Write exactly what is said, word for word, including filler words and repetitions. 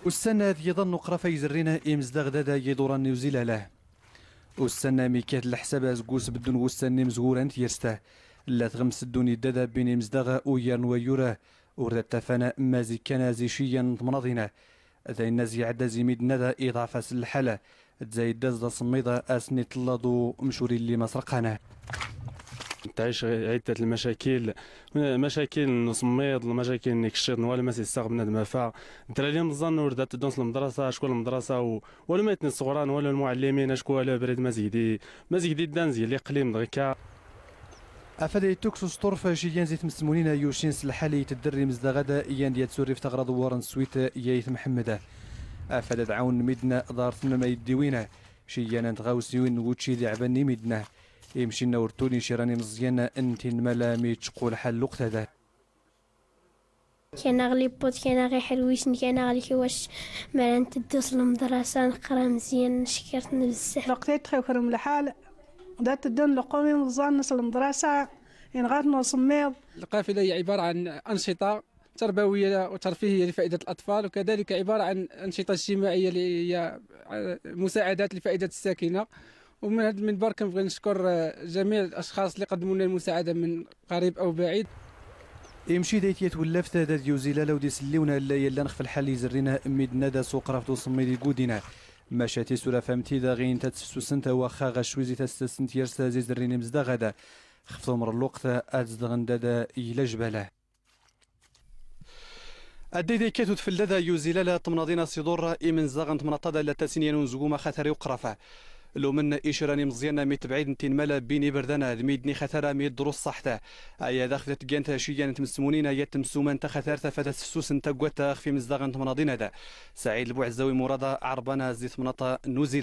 Ussan ad yiḍan n uqraf ay zerrin imezdaɣ dada yiḍuran n uzilal. Ussan mi kkat leḥsab asgus beddun wussan n imezwura n tyerst. La tɣems ddunit dada bin imezdaɣ uyyar n wayyur. Ur d attafan mazik kan azi ciyyan n temnaḍin. D ayen azi iɛedda zi midden ad iḍɛef as lḥal. Tzayd-as d asemmiḍ asni tlaḍu mcur illi masrqan. تعيش عدة المشاكل، مشاكل نصميض، مشاكل نكشيط، نوال ما سيساغ بنادم فا. درا لي مزان ورد تدونس المدرسة، شكون المدرسة و-، ولا ما يتني الصغران ولا المعلمين، شكون ولا بريد ما زيدي، ما زيدي دان زي لي قليم دغيكا. Afad ay tukk s usṭurf ciyyan zi tmesmunin ay yucin s lḥal i tedder imezdaɣ ad yan d yat surrif taɣraḍ war n swit yayt Mḥemmed. Afad ad ɛawnen midden ḍar tmam ay ddiwin. Ciyyan n tɣawsiwin n wučči d iɛban n imidden. Imcinna ur ttun iciran imeẓyan n tinmala mi ččqu lḥal luqt ad. Kan aɣ lipput, kan aɣ iḥerwicen, kan aɣ lekwac. Mi ara nteddu s lemdrasa, neqra mezyan, necker-ten bezzaf. Lweqt ay txewkrem lḥal, da teddun leqqum imeẓẓan s lemdrasa, inɣa-ten usemmiḍ. القافلة هي عبارة عن أنشطة تربوية وترفيهية لفائدة الأطفال، وكذلك عبارة عن أنشطة اجتماعية اللي هي مساعدات لفائدة الساكنة. ومن هذا المنبر كنبغي نشكر، آه، جميع الأشخاص اللي قدموا لنا المساعدة من قريب أو بعيد. Imci d ayt yat wellaf dad yuzilal awd iselliwen alla yallan xef lḥal izerrin midden ad as uqraf d usemmiḍ igudin. Maca tisura famti daɣin tatsefsusent a waxxa ɣa cwizi tassasent yers ad izerrin imezdaɣ ad xef tumer n lweqt ad zedɣen dad yila jbal. Adday da yekkat udfel dada yuzilal temnaḍin asiḍur imenzaɣ n temnaḍt ad la tasin yan unezgum axatar i uqraf. Lumen iciran imeẓyan mi tebɛid n tinmala bin iberdan ad mi d-nixatar mi d-drus ṣaḥt. Aya daxef da tgant ciyyan n tmesmunin aya temsuman taxatart afad asfsus n taggwat xef imezdaɣ n temnaḍin ad. Saɛid Lbuɛezzawi Murad, Ɛerban, zi temnaḍt n Uzilal.